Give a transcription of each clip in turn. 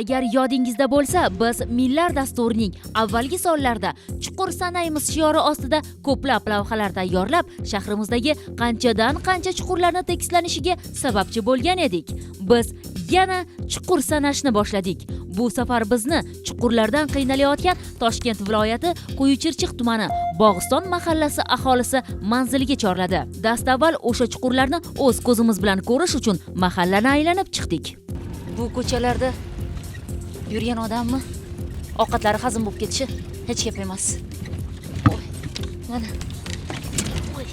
Agar yodingizda bo'lsa, biz Millar dasturining avvalgi sonlarida "Chuqur sanaymiz" shiori ostida ko'plab lavhalar tayyorlab, shahrimizdagi qanchadan qancha chuqurlarni tekislanishiga sababchi bo'lgan edik. Biz yana chuqur sanashni boshladik. Bu safar bizni chuqurlardan qiynalayotgan Toshkent viloyati Quyichirchiq tumani Bog'iston mahallasi aholisi manziliga chorladi. Dastavval o'sha chuqurlarni o'z ko'zimiz bilan ko'rish uchun mahallani aylanib chiqdik. Bu ko'chalarda yurgan odammi ovqatlari hazm bo'lib ketishi hech gap emas. Oy, mana. Oy,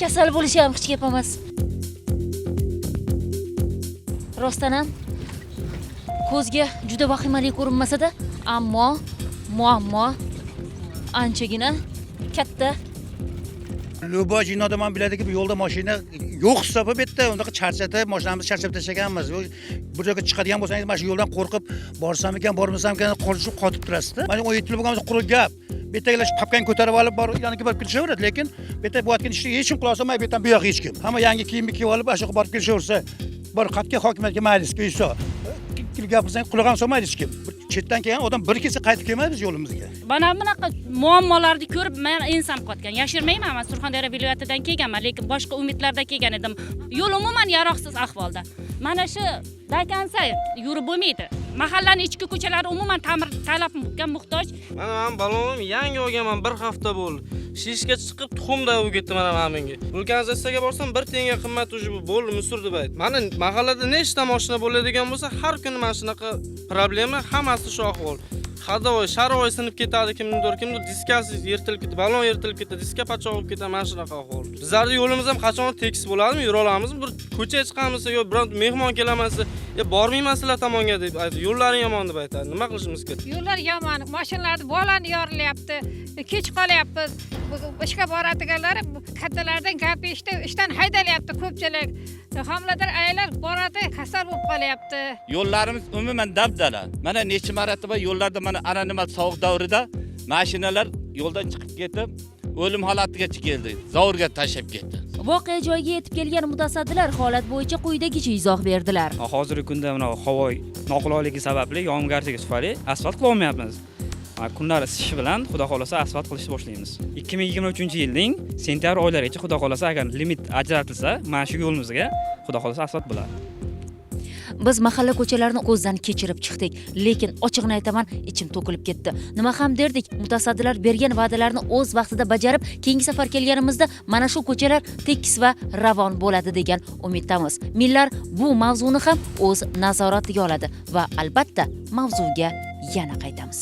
kasal bo'lishi ham hech gap emas. Rostdan ham ko'zga juda vahimali ko'rinmasa-da, ammo muammo anchagina katta. Любой jinni odam ham biladiki, bu yo'lda mashina yo'q hisobi. Bu yerda unaqa charchatib, mashinamizni charchab tashlaganmiz. Bir joyga chiqadigan bo'lsangiz, mana shu yo'ldan qo'rqib borsam ekan, bormasam ekan, qo'rqib qotib turasizda. Mana 17 yil bo'lgan bo'lsa, quruq gap. Bu yerdagilar shu papkani ko'tarib olib borib, yoniga borib kelishaveradi, lekin bu yerda bo'layotgan ishni hech kim qila olmay, bu yerdan bu yoqqa hech kim, hamma yangi kiyimni kiyib olib, ana shu yoqqa borib kelishaversa, bor qayerga, hokimiyatga, majlisga и всё. Gapirsang, quloq ham solmaydi hech kim. Bir chetdan kelgan odam bir kelsa, qaytib kelmaydi biz yo'limizga. Mana bunaqa muammolarni ko'rib, men ensam qotgan. Yashirmayman, man Surxondaryo viloyatidan kelganman, lekin boshqa umidlarda kelgan edim. Yo'l umuman yaroqsiz ahvolda. Mana shu до конца yurib bo'lmaydi. Mahallani ichki ko'chalari umuman ta'mir talabga muhtoj. Mana man balonim yangi olganman, bir hafta bo'ldi. Shishga chiqib, tuxumday bo'lib ketdi mana bunga. Vulkanizatsiyaga borsam, bir tiyinga qimmat уже bu bo'ldi, мусор deb ayt. Mana mahallada nechta mashina bo'ladigan bo'lsa, har kuni mana shunaqa problema, hammasi shu ahvol. Ходовой, шаровой sinib ketadi kimnidir, kimdir diskasi yirtilib ketdi, balon yirtilib ketdi, diska pachoq bo'lib ketadi, mana shunaqa ahvol. Bizlarni yo'limiz ham qachon tekis bo'ladimi, yura olamizmi? Bir ko'chaga chiqamiz yo biron mehmon kelaman desa, "E, bormayman sizlar tomonga" deb aytadi. Yo'llaring yomon deb aytadi. Nima qilishimiz kerak? Yo'llar yomon, mashinalarni bolani yorilyapti, kech qolyapmiz. Ishga boradiganlar kattalardan gap eshitib, ishdan haydalyapti ko'pchilik. Homilador ayollar boradi, kasal bo'lib qolyapti. Yo'llarimiz umuman dabdala. Mana necha marotaba yo'llarda, mana ana nima, sovuq davrida mashinalar yo'ldan chiqib ketib, o'lim holatigacha keldi, zovurga tashlab ketdi. Voqea joyiga yetib kelgan mutasaddilar holat bo'yicha quyidagicha izoh berdilar. Hozirgi kunda mana havo noqulayligi sababli, yog'ingarchiligi tufayli asfalt qilolmayapmiz. Kunlar isishi bilan, xudo xohlasa, asfalt qilishni boshlaymiz. 2023 yilning sentyabr oylarigacha, xudo xohlasa, agar limit ajratilsa, mana shu yo'limizga, xudo xohlasa, asfalt bo'ladi. Biz mahalla ko'chalarini ko'zdan kechirib chiqdik, lekin ochig'ini aytaman, ichim to'kilib ketdi. Nima ham derdik, mutasaddilar bergan va'dalarni o'z vaqtida bajarib, keyingi safar kelganimizda mana shu ko'chalar tekis va ravon bo'ladi degan umiddamiz. Millar bu mavzuni ham o'z nazoratiga oladi va albatta mavzuga yana qaytamiz.